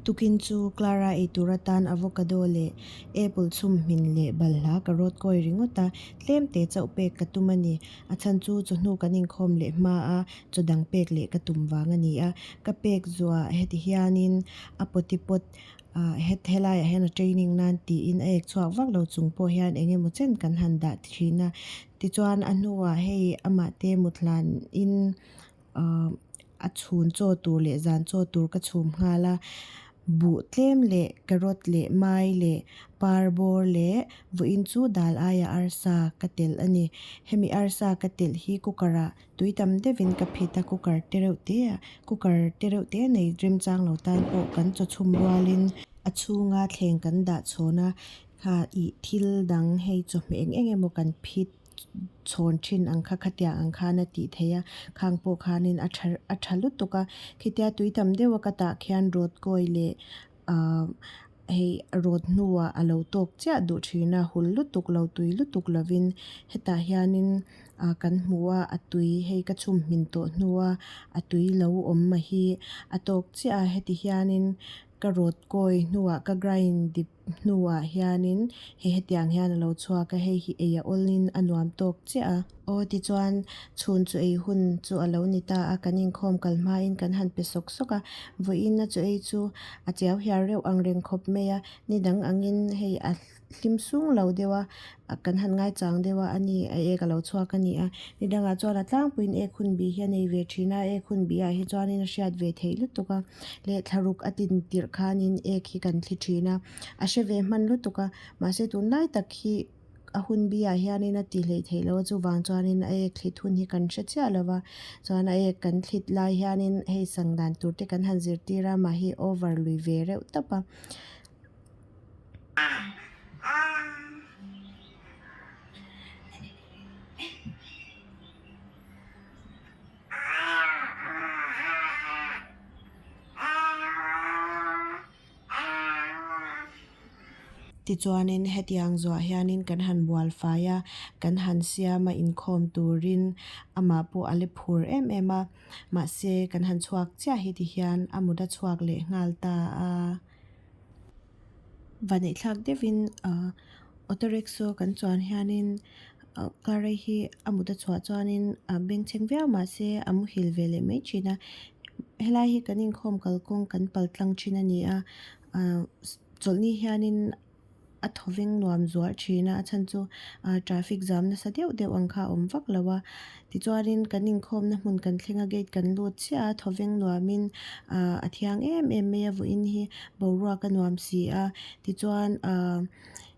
Tukin chu Clara ei tur atan avocado leh apple chhum hmin leh balhla ka rawt kawi ringawt a, tlem te chauh pek ka tum a ni. A chhan chu chawhnu kan inkhawm leh hma a, chaw dang pek leh ka tum vang a ni a. Ka pek zuah heti hianin a potty pot ah het helaiah hian a training nan tiin a ek chhuak vak lo chung pawh hian eng emaw chen kan han dah thin a. Tichuan a hnuah hei amah te mut hlanin ahh a chhun chaw tur leh zan chaw tur ka chhum nghal a buh tlem leh carrot leh mai leh par bawr leh vawiin chu dal aiah arsa ka telh a ni hemi arsa ka telh hi cooker ah tui tam deuhin ka phit a cooker te reuh te ah cooker te reuh te nei remchang lo tan pawh kan chaw chhum rualin a chhunga thleng kan dah chhawn a kha ih thil dang hei chawhmeh eng eng emaw kan phit. chhawn thin ang kha khatiang ang khan a tih theih a khang pawh khanin a tha a tha lutuk a khitia tui tam deuh a ka tah khian rawt kawi leh ahh hei rawt hnuah a lo tawk chiah duh thin a hul lutuk lo tui lutuk lovin hetah hianin ah kan hmu a a tui hei ka chhum hmin tawh hnua a tui lo awm a hi a tawk chiah a heti hianin ka rawt kawi hnuah ka grind dip. Hnuah hianin hei hetiang hian a lo chhuak a hei hi ei a awlin a nuam tawk chiah a. Aw tichuan chhun chu ei hun chu a lo ni ta a kan inkhawm kal hmain kan han pe sawk sawk a vawiin a chu ei chu a chiau hiar reuh ang reng khawp mai a ni dang angin hei a hlim sung lo deuh a kan han ngaichang deuh a ani a ek a lo chhuak a ni a ni dangah chuan a tlangpuiin ek hun bih hi a nei ve thin a ek hun bih ah hi chuanin a hriat ve theih lutuk a. Leh thlaruk a tin tirh khanin ek hi kan thli thin a, a hre ve hman lutuk a, mahse tunlai tak hi a hun biah hianin a ti hleih theih loh a chuvang chuanin a ek thlit hun hi kan hre chiah lo va, chuan a ek kan thlit lai hianin hei sang dan tur te kan han zirtir a mah hi over lui ve reuh tawp a. Tichuanin hetiang zuah hianin kan han bual fai a, kan han siam a inkhawm turin amah pawh a la phur em em a, mahse kan han chhuak chiah hi tihian a mut a chhuak leh nghal ta a. Vaneihthlak deuhin ah auto rickshaw kan chuan hianin ah car hi a mut a chhuah chuanin a bengchheng viau mahse a muhil ve leh mai thin a helai hi kan inkhawm kalkawng kan pal tlang thin a ni a ah chawlhni hianin. a thawveng nuam zual thin a a chhan chu ah traffic jam nasa deuh deuh ang kha a awm vak lo a tichuanin kan inkhawmna hmun kan thleng a gate kan lut chiah a thawveng nuamin ah a thiang em em mai a vawiin hi boruak a nuam si a tichuan ah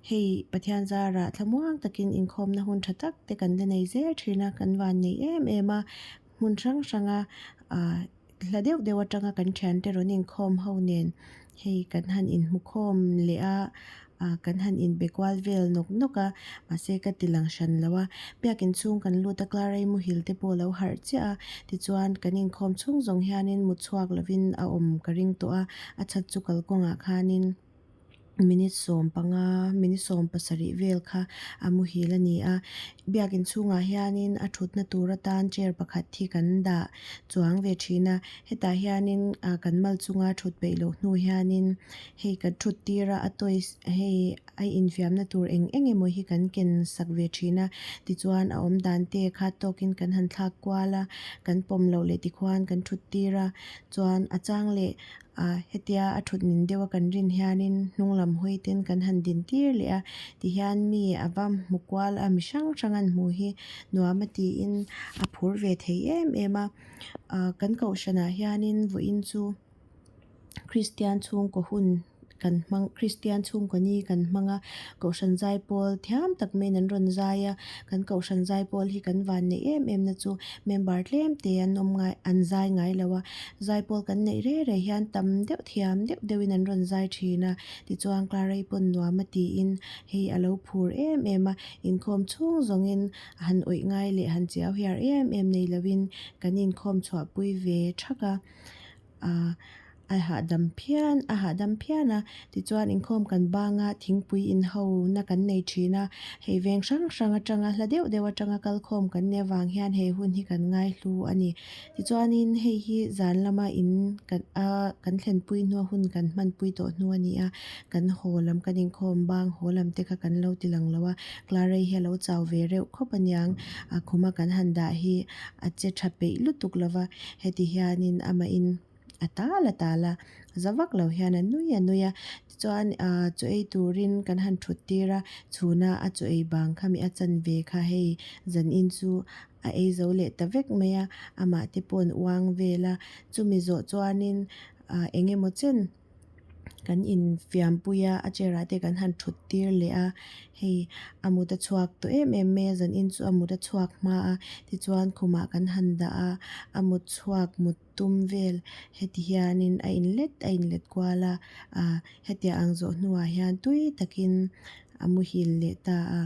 hei Pathian zarah thlamuang takin inkhawmna hun tha tak te kan la nei zel thin a kan van nei em em a hmun hrang hrang a ah. Hla deuh deuh atanga kan thiante rawn inkhawm ho nen hei kan han inhmu khawm leh a ah kan han inbe kual vel nawk nawk a mahse ka ti lang hran lo a biakin chhung kan lut a Clara-i muhil te pawh a lo harh chiah a tichuan kan inkhawm chhung zawng hianin mut chhuak lovin a awm ka ring tawh a a chhat chu kalkawngah khanin. Minute 15 minute 17 vel kha a muhil a ni a biakin chhungah hianin a thutna tur atan chair pakhat hi kan dah chuang ve thin a hetah hianin ah kan mal chunga thut peih loh hnu hianin hei kan thut tir a a toys hei a infiamna tur eng eng emaw hi kan ken sak ve thin a tichuan a awm dan te kha tawkin kan han thlak kual a kan pawm loh leh tikhuan kan thut tir a chuan a chang leh ah hetia a thut nin deuh a kan rin hianin hnung lam hawi ten kan han din tir leh a tihian mi a va hmu kual a mi hrang hrang an hmuh hi nuam a tiin a phur ve thei em em a ah kan kohhran ah hianin vawiin chu kristian chhungkaw hun kan hmang kristian chhungkaw ni kan hmang a kohhran zaipawl thiam tak maiin an rawn zai a kan kohhran zaipawl hi kan van neih em em na chu member tlem te an awm ngai an zai ngai lo a zaipawl kan neih rei rei hian tam deuh thiam deuh deuhin an rawn zai thin a tichuan Clara-i pawn nuam a tiin hei a lo phur em em a inkhawm chhung zawngin han awih ngai leh han chiau hiar em em nei lovin kan inkhawm chhuahpui ve thak a ah. A hahdam phian a hahdam phian a tichuan inkhawm kan bang a thingpui in ho na kan nei thin a hei veng hrang hrang atanga hla deuh deuh atanga kal khawm kan nih avang hian he hun hi kan ngai hlu a ni tichuanin hei hi zan lama in kan a kan thlenpui hnua hun kan hmanpui tawh hnu a ni a kan haw lam kan inkhawm bang haw lam te kha kan lo ti lang lo a Clara-i hi a lo chau ve reuh khawp aniang a khuma kan han dah hi a che tha peih lutuk lova heti hianin amahin a tal a tal a za vak lo hian a nui a nui a tichuan ahh chaw ei turin kan han thut tir a chhuna a chaw ei bang kha mi a chanve kha hei zanin chu a ei zo leh ta vek mai a amah te pawh an uang vel a chumi zawh chuanin ah eng emaw chen kan infiam pui a a chair ah te kan han thut tir leh a hei a mut a chhuak tawh em em mai a zanin chu a mut a chhuak hma a tichuan khumah kan han dah a a mut chhuak mut tum vel heti hianin a inlet a inlet kual a ah hetiang ang zawh hnuah hian tui takin a muhil leh ta a.